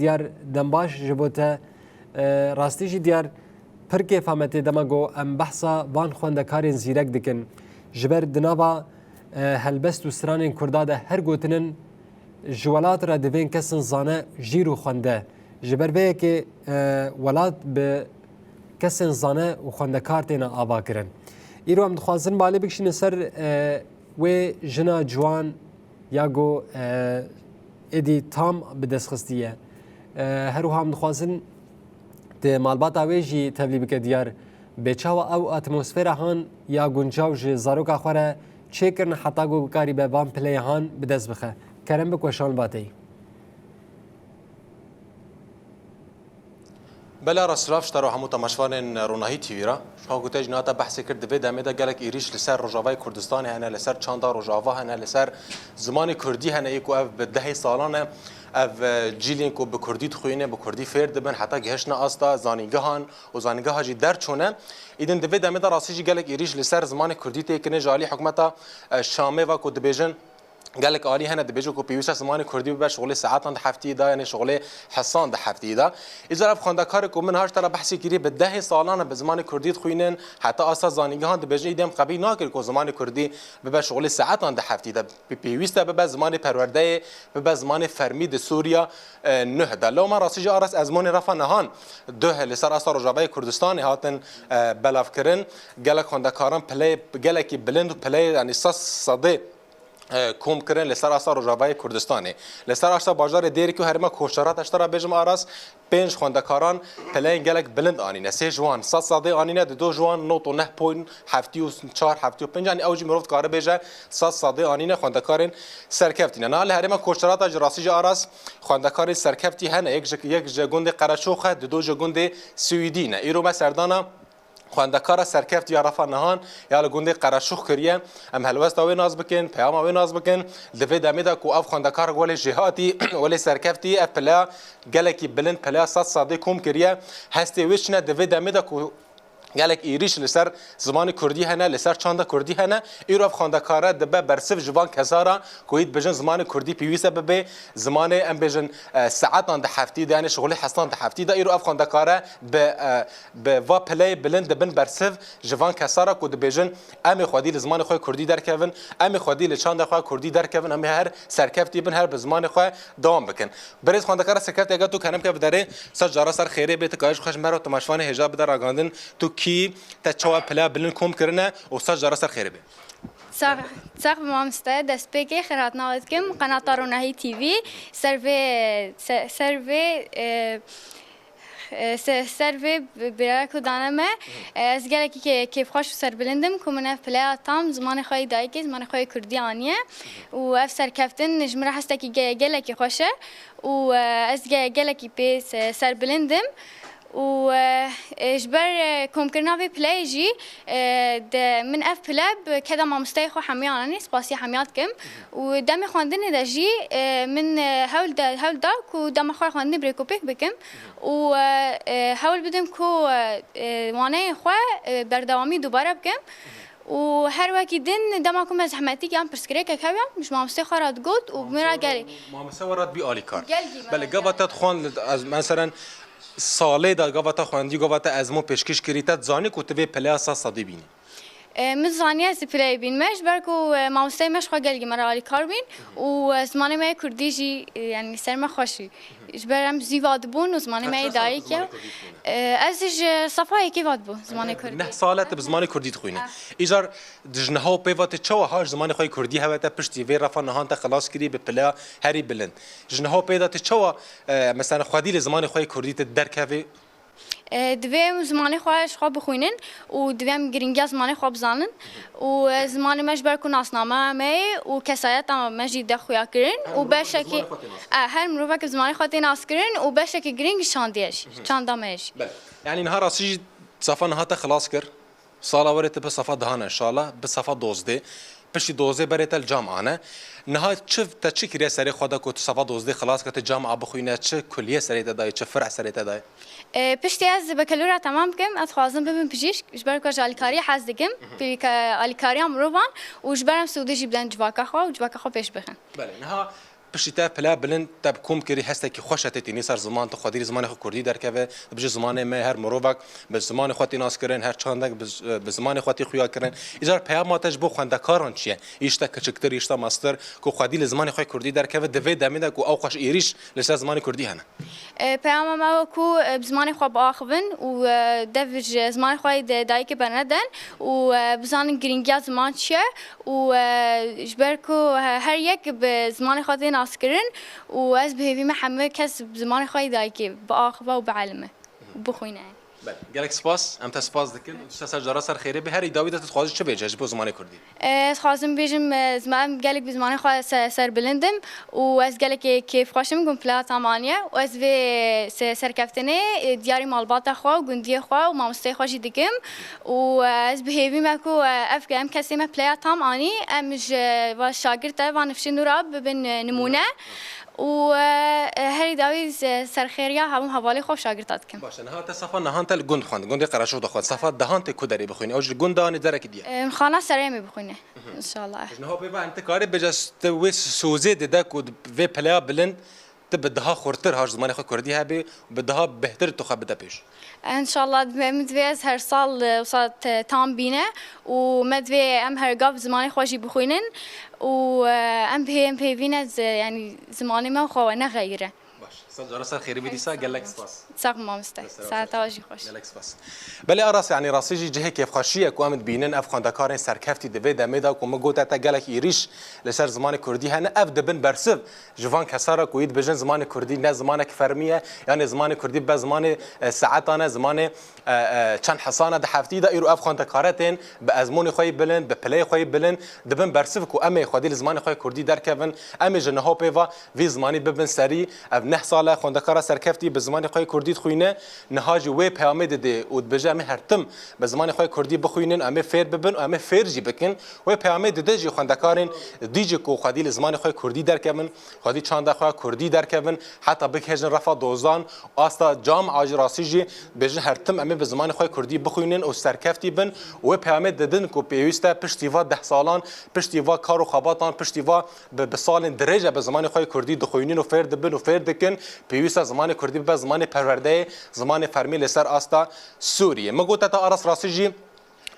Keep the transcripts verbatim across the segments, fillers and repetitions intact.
Diyar, dem baş ji bo te. E, rastî jî diyar, pir kêfa me tê dema ku em behsa van xwendekarên zîrek dikin. Ji ber di nava, e, helbest û stranên Kurda de her gotinin, ji welat re divên kesên zane jîr û xwende. Ji ber vê yekê, e, welat bi kesên zane û xwendekar têne avakirin. Îro em dixwazin malê bikişînin ser, e, wê jina ciwan ya ku, e, êdî tam bi dest xistiye. E, her wiha em dixwazin tu malbata wê jî tevlî bike diyar. Bê çawa ew atmosfera han ya guncaw ji zaroka xwe re çêkirin heta ku bikarîbe van pileyê han bi dest bixe? Kerem bik weşan vateyî. Bela re silav ji te re hemû temaşevanên Ronahî T V re. Ji xwe ku te jî niha te behsê kir, di vê demê de gelek êrîş li ser Rojavayê Kurdistanê hene, li ser çanda Rojava hene, li ser zimanê Kurdî hene, yê ku ev bi dehê salan e, ev, e, cîlên ku bi Kurdî dixwîne, bi Kurdî fêr dibin, heta gihiştine asta zanîngehan û zanîngeha jî derçûne. Îdin di vê demê de rastî jî gelek êrîş li ser zimanê Kurdî tê kirin ji alî hikûmeta, e, Şamê ve ku dibêjin, gelek alî hene dibêjin ku pêwîst e zimanê Kurdî bibe şixulê saetan di heftiyê de, yanî şixulê hisan di heftiyê de. Îcar ev xwendekarê ku min niha ji te re behsê kirî bi dehê salan e bi zimanê Kurdî dixwînin, heta asta zanîngehan dibêjin, îdî em qebîl nakin ku zimanê Kurdî bibe şixulê saetan di heftiyê de. Pê-, pêwîst e bibe zimanê perwerdeyê, bibe zimanê fermî di Sûriya, e, nuh de. Lewma rastî jî Aras ezmûnê refa nihan duh li ser asta Rojavayê Kurdistanê hatin, e, belavkirin. Gelek xwendekaran pileyê gelekî bilind û pileyê, yanî sed sedê e, kom kirin li ser asta Rojavayê Kurdistanê. Li ser asta bajarê Dêrikê û herêma Koştara te ji te re bêjim Aras, pênc xwendekaran pileyên gelek bilind anîne. Sê ji wan sed sedê anîne, di do ji wan nod û neh point heftê û çar, heftê û pênc, yanî ew jî mirov dikare bêje sed sedê anîne xwendekarên serkeftî ne. Niha li herêma Koştara te ji rastî jî Aras xwendekarên serkeftî hene. Yek ji, yek ji gundê Qereçox e, di do ji gundê Siwîdî ne. Îro me serdana xwendekara serkeft ya refa nihan ya li gundê Qereçox kiriye. Em helwesta wê nas bikin, peyama wê nas bikin. Di vê demê de ku ev xwendekar welê jêhatî, welê serkeftî, ev pileya gelekî bilind, pileya sed sedê kom kiriye. Hestê wê çi ne di vê demê de ku gelek êrîş li ser zimanê Kurdî hene, li ser çanda Kurdî hene. Îro ev xwendekare dibe bersiv ji van kesa re ku yî dibêjin zimanê Kurdî pêwîst e bibe zimanê, em bêjin, e, saetan di heftî de, yanî şixulê hesan di heftî de. Îro ev xwendekare bi, e, bi va pileyê bilind dibin bersiv ji van kesa re ku dibêjin, em ê xwedî li zimanê xwe Kurdî derkevin, em ê xwedî li çanda xwe Kurdî derkevin, em ê her serkeftî bin, her bi zimanê xwe dewam bikin. Birêz xwendekara serkeftî, eger tu kerem ke bi derê, sed cara ser xêrê bê, tu kare ji xwe ji me re û temaşevanê hêja bide ragandin, tu kî, te çawa pileya bilind kom kirine û sed cara ser xêrê bê. Sax, sax bi mamoste, destpêkê xêrhatina we dikim, qenata Ronahî T V, ser vê, se-, ser vê, e, e, se-, ser vê bi-, birayê ku dane me, e, ez gelekî kê-, kêfxweş û serbilind im ku min ev pileya tam zimanê xwe yê dayikê, zimanê xwe yê kurdî aniye û ev serkeftin ji min re hestekî ge-, gelekî xweş e û, e, ez ge-, gelekî pê se-, serbilind im. Û, e, e, ji ber, e, komkirina vê pileyê jî, e, de min ev pile bi keda mamosteyê xwe Hemiyan anî, spasiya Hemiya dikim. Û demê xwendinê de jî, e, min, e, hewl de, hewl da ku dema xwe xwendinê bi rêkopêk bikim. Û, e, e, hewl bidim ku, e, e, waneyên xwe, e, berdewamî dubare bikim. Û her wekî din dema ku me zehmetîk yan pirsgirêkek hebiya, ji mamostê xwe re digot û min re gelî. Mamoste we re dibî alîkar. Gelgî me Belê, re gava gelî. Te dixwend, ez, meselen, salê de gava te xwendî, gava te ezmûn pêşkêş kirî, te dizanî ku tu vê pileya sed sedî bînî? E, min zaniye ez ê pileyê bînime, ji ber ku, e, mamosteyê me ji xwe gelgî me re alîkar bîn û, e, zimanê me yê kurdî jî, e, yanî ser me xweş î. Ji ber em zî va dibûn û zimanê me yê dayik e. Te çend sal bi zimanê kurdî dixwîne? E, ez ji sefa yekê va dibû zimanê kurdî. Neh sal e tu bi zimanê kurdî dixwîne. Ah. Îcar di ji niha û pê ve tu çawa ha ji zimanê xwe yê kurdî hewe te piştî vê refa nihan te xilas kirî bi pileya herî bilind? Ji niha û pê de tu çawa, e, mesela xwedî li zimanê xwe yê kurdî tu derkevê? E, divê em zimanê xwe ji xwe bixwînin û divê em giringiya zimanê xwe bizanin. Û, e, zimanê me ji ber ku nasname me ye û kesayeta me jî de xuya kirin û beşekî, e, her mirovek bi zimanê xwe tê nas kirin û beşekî giring ji çandê ye jî, çanda me ye jî. Belê. Yanî niha rastî jî sefa niha te xilas kir. Sala werê tu bi sefa dehan e, inşallah, bi sefa dozdê. Piştî dozdê berê te li camia ne. Niha çi, te çi kiriye serê xwe de ku tu sefa dozdê xilas kir, tu camia bixwîne, çi kulîye serê te dayê, çi fireh serê te dayê? E, piştî ez bakalora temam bikim, ez dixwazim bibim pijîşk, ji ber ku ez ji alîkariyê hez dikim, pêlîka-, alîkariya mirovan û ji ber em sûdê jî bidin civaka xwe û civaka xwe pêş bixin. Belê, niha Piştî te pile bilind te bi kom kirî, hestekî xweş e tê tînî ser ziman, tu xwedî li zimanê xwe kurdî derkeve, dibêje zimanê me, her mirovek bi zimanê xwe tê naskirin, her çandek bi, bi zimanê xwe tê xuya kirin. Îcar peyama te ji bo xwendekaran çi ye? Îşte kiçiktir, îşte mestir, ku xwedî li zimanê xwe kurdî derkeve, di vê demê de ku ew xweş êrîş li ser zimanê kurdî hene. E, peyama me wekû, e, bi zimanê xwe biaxivin û, e, dev ji zimanê xwe yê de dayikê bernedin û, e, bizanin girîngiya ziman çi ye û, e, ji ber ku he-, her yek bi zimanê xwe tê naskirin û ez bi hêvî me hemû kes bi zimanê xwe yê dayikê biaxive û bielime û bixwîne. Belê. Gelek spas. Em te spas dikin. Û tu ser cara ser xêrê bê. Herî dawî de tu dixwazî çi bêje ji bo zimanê kurdî? Ez xwazim bêjim, e, zima-, em gelek bi zimanê xwe se-, serbilind im û ez gelekê kêfxweş im ku em pileya tam aniye û ez vê se-, serkeftinê, e, diyarî malbata xwe û gundiyê xwe û mamosteyê xwe jî dikim û, e, ez bi hêvî me ku, e, ev, em kesê me pileya tam anî, em ji va şagirte, van nifşê nû re bibin, e, nimûne û, e, e, herî dawî se-, serxêriya hemû hevalê xwe û şagirta dikim. Baş e, niha te safa nihan te li gund xwend, gundê Qereşox de xwend. Safa dehan tê ku derê bixwînî? Ew ji li gund de anî derekî diye? Em xana Serêmê bixwîne. Înşallah. Ji niha pê ve em tu karê bêje s-, te wê sozê dide ku di vê pileya bilind tu bi daha xurtir ha ji zimanê xwe kurdî hebê û bi daha bêhtir tu xwe bide pêş. Înşallah, em divê ez her sal, e, wisa te-, tam bîne û me divê em her gav zimanê xwe jî bixwînin û, e, em bihê-, em pêvîne zi-, yanî zimanê me xwe we nexeyire. Baş. Sed cara ser xêrî bî dîsa, gelek spas. Sax mamoste. Saeta jî xweş. Gelek spas. Belê Aras, yanî rastî jî cihê kêfxweşî ye ku em dibînin ev xwendekarên serkeftî di vê demê de ku min gote te gelek êrîş li ser zimanê kurdî hene, ev dibin bersiv ji van kesa re ku yî dibêjin zimanê kurdî ne zimanek fermî ye, yanê zimanê kurdî be zimanê, e, saetan e, zimanê, e, e, çend hesan e di heftî de, îro ev xwendekare tên bi ezmûnê xwe yî bilind, bi pileyê xwe yî bilind, dibin bersiv ku em ê xwedî li zimanê xwe yê kurdî derkevin, em ê ji niha pê ve vî zimanî bibin serî. Ev neh sal e xwendekara serkeftî bi zimanê xwe yê kurdî dixwîne, niha jî wê peyamê didê û dibêje em ê her tim bi zimanê xwe yê kurdî bixwînin, em ê fêr bibin û em ê fêr jî bikin. Wê peyamê dide jî xwendekarên dî jî ku xwedî li zimanê xwe yê kurdî derkevin, xwedî çanda xwe ya kurdî derkevin, heta bigihêjin refa dozan, asta cam a jî rastî jî bêjin her tim em ê bi zimanê xwe yê kurdî bixwînin û serkeftî bin û wê peyamê didin ku pêwîst e piştî va deh salan, piştî va kar û xebatan, piştî va bi, bi salên dirêj e bi zimanê xwe yê kurdî dixwînin û fêr dibin û fêr dikin, pêwîst e zimanê kurdî bibe zimanê perwerdeyê, zimanê fermî li ser asta Sûriyê. Min gote te Aras rastî jî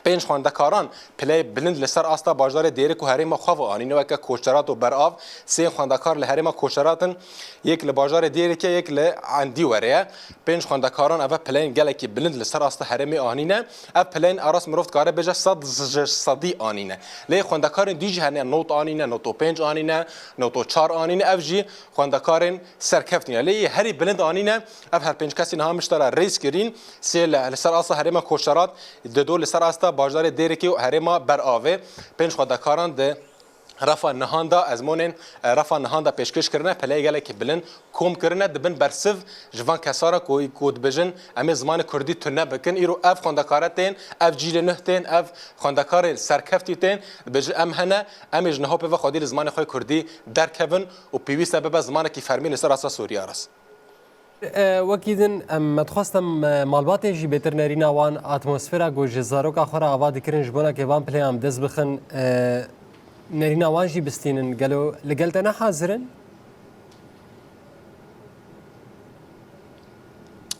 pênc xwendekaran pileyê bilind li ser asta bajarê Dêrik û herêma xwe ve anîne, weke Koçerat û Berav. Sê xwendekar li herêma Koçerat in, yek li bajarê Dêrikê, yek li Endîwerê ye. Pênc xwendekaran eve pileyên gelekî bilind li ser asta herêmê anîne. Ev pileyên Aras mirov dikare bêje sed ji sedî anîne. Lê xwendekarên dî jî hene not anîne, not û pênc anîne, not û çar anîne. Ev jî xwendekarên serkeftî ne. Lê yê herî bilind anîne, ev her pênc kesî niha min ji te re rêz kirîn. Sê li, li ser asta herêma Koçerat, dido li ser asta bajarê Dêrikê û herêma Beravê. Pênc xwendekaran di refa nihan de ezmûnên, e, refa nihan de pêşkêş kirine, pileyê gelekî bilind kom kirine, dibin bersiv ji van kesa re ku, ku dibêjin, em ê zimanê kurdî tune bikin. Îro ev xwendekare tên, ev cîlê nuh tên, ev xwendekarên serkeftî tên, dibêjin em hene, em ê ji niha pê ve xwedî li zimanê xwe yê kurdî derkevin û pêwîst e bibe zimanekî fermî li ser asta Sûriye Aras. E, wekî din, em, me dixwest em, e, malbatê jî bêtir nerîna wan atmosfera ku ji zaroka xwe re ava dikirin ji bona ke van pileyan bi dest bixin, e, nerîna wan jî bistînin. Gelo li gel te ne hazir in?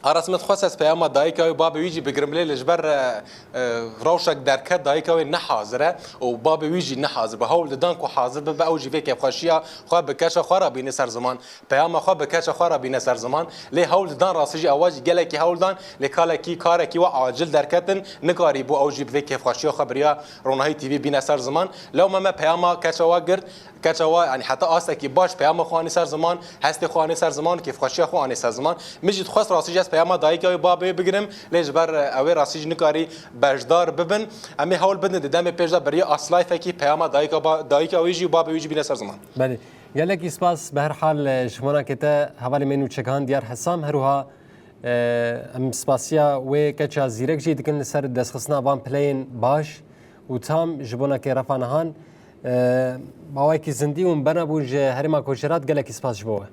Aras, min dixwest ez peyama dayika wê û babê wî jî bigirim, lê li ji ber, e, e, rewşek derket dayika wê ne hazir e û babê wî jî ne hazir. Bi hewl didan ku hazir bibe, ew jî vê kêfxweşiya xwe bi keça xwe re bîne ser ziman. Peyama xwe bi keça xwe re bîne ser ziman, lê hewl didan, rastî jî ewa jî gelekî hewl dan, lê kalekî, karekî we acil derketin, nikarî bû ew jî bi vê kêfxweşiya xwe bi riya Ronahî T V bîne ser ziman. Lewma me peyama keça we girt, keça we, yanî heta astekî baş peyama xwe anî ser ziman, hestê xwe anî ser ziman, kêfxweşiya xwe anî ser ziman. Min jî dixwest rastî jî ez peyama dayika wê, babê wê bigirim, lê ji ber, e, ew ê rastî jî nikarî beşdar bibin. Em ê hewl bidin di demê pêş de bi riya Aslayfekî peyama dayika ba-, dayika wî jî û babê wî jî bîne ser ziman. Belê. Gelekî spas, bi her hal, e, ji wana ke te hevalê me nûçekan Diyar Hesam, her wiha, e, em spasiya wê keça zîrek jî dikin li ser destxistina van pileyên baş û tam ji bona ke refa nihan, e, mawekî zindî hûn bernabûn ji herêma Koçerat, gelekî spas ji bo we.